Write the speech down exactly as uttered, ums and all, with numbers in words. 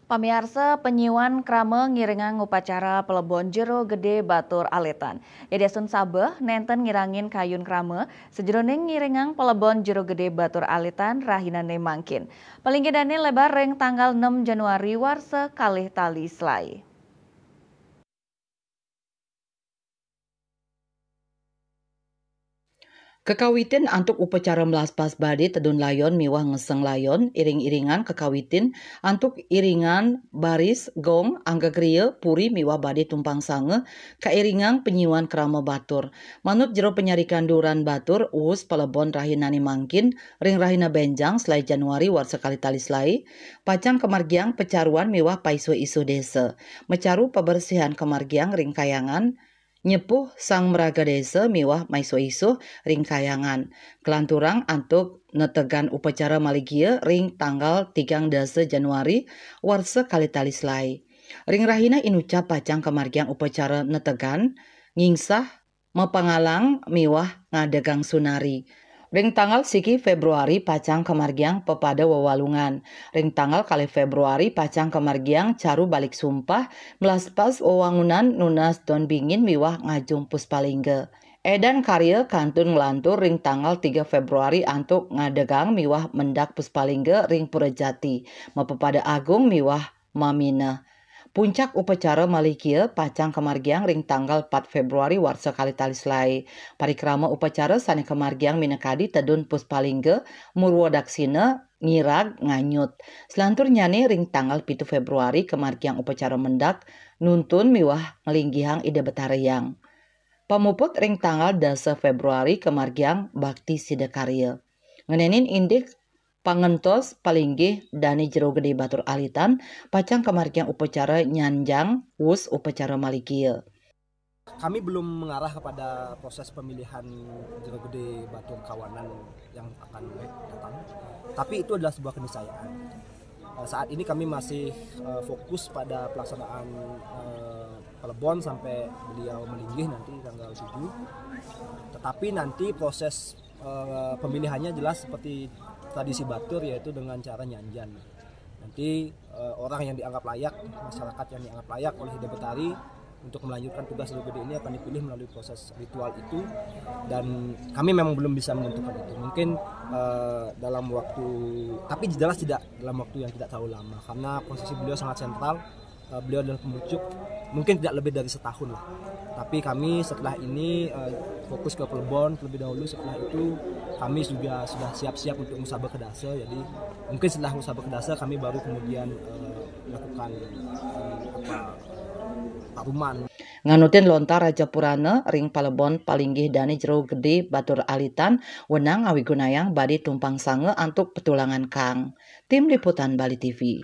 Pamiarsa, panyiuan krama ngiringang upacara palebon Jero Gede Batur Alitan. Yadiastun sabeh nenten ngirangin kayun krama, sajeroning ngiringang palebon Jero Gede Batur Alitan rahinane mangkin. Palinggih dane lebar ring tanggal enam Januari warsa kalih tali selae. Kekawitin antuk upacara mlaspas bade tedun layon miwah ngeseng layon, iring-iringan kekawitin antuk iringan baris, gong, anggagriya, puri miwah bade tumpang sanga, kairingang panyiuan krama batur. Manut Jero Panyarikan Duran Batur, uus palebon rahinane mangkin, ring rahina benjang selae Januari warsa kalih tali selae, pacang kamargiang pacaruan miwah paisuh-isuh desa. Macaru pabersihan kamargiang ring kayangan, nyepuh sang maraga desa miwah maisuh-isuh ring kayangan. Kalanturang antuk netegan upacara maligia ring tanggal tigang dasa Januari warsa kalih tali selae. Ring rahina inucap pacang kamargiang upacara netegan, ngingsah, mapangalang miwah ngadegang sunari. Ring tanggal siki Februari pacang kamargiang pepada wewalungan. Ring tanggal kalih Februari pacang kamargiang caru balik sumpah, mlaspas wewangunan nunas don bingin miwah ngajum puspalingga. Edan karya kantun nglantur ring tanggal tiga Februari antuk ngadegang miwah mendak puspalingga ring Pura Jati, mapepada agung miwah mamineh. Puncak upacara maligia pacang kamargiang ring tanggal pat Februari warsa kalih tali selae. Parikrama upacara sane kamargiang minakadi tedun puspalingga, murwa daksina, ngirag, nganyut. Selanturnyane ring tanggal pitu Februari kamargiang upacara mendak, nuntun miwah nglinggihang Ida Betara Hyang. Pamuput ring tanggal dasa Februari kamargiang bakti sida karya. Ngenenin indik pangentos palinggih dane Jero Gede Batur Alitan, pacang kamargiang upacara nyanjang, uus upacara maligia. Kami belum mengarah kepada proses pemilihan Jero Gede Batur Kawanan yang akan datang. Tapi itu adalah sebuah keniscayaan. Eh, saat ini kami masih, eh, fokus pada pelaksanaan, eh, palebon sampai beliau melinggih nanti tanggal tujuh. Tetapi nanti proses, eh, pemilihannya jelas seperti tradisi Batur, yaitu dengan cara nyanjan. Nanti, eh, orang yang dianggap layak, masyarakat yang dianggap layak oleh Ida Betari untuk melanjutkan tugas Jero Gede ini akan dipilih melalui proses ritual itu, dan kami memang belum bisa menentukan itu. Mungkin, eh, dalam waktu, tapi jelas tidak dalam waktu yang tidak terlalu lama, karena posisi beliau sangat sentral. Eh, beliau adalah pemucuk, mungkin tidak lebih dari setahun lah. Tapi kami setelah ini, eh, fokus ke palebon terlebih dahulu. Setelah itu kami juga sudah siap-siap untuk Ngusaba Kedasa. Jadi mungkin setelah Ngusaba Kedasa kami baru kemudian, eh, melakukan, eh, apa, paruman. Nganutin lontar Raja Purana ring palebon palinggih dane Jero Gede Batur Alitan, wenang ngawigunayang bade tumpang sanga antuk petulangan kang. Tim Liputan Bali T V.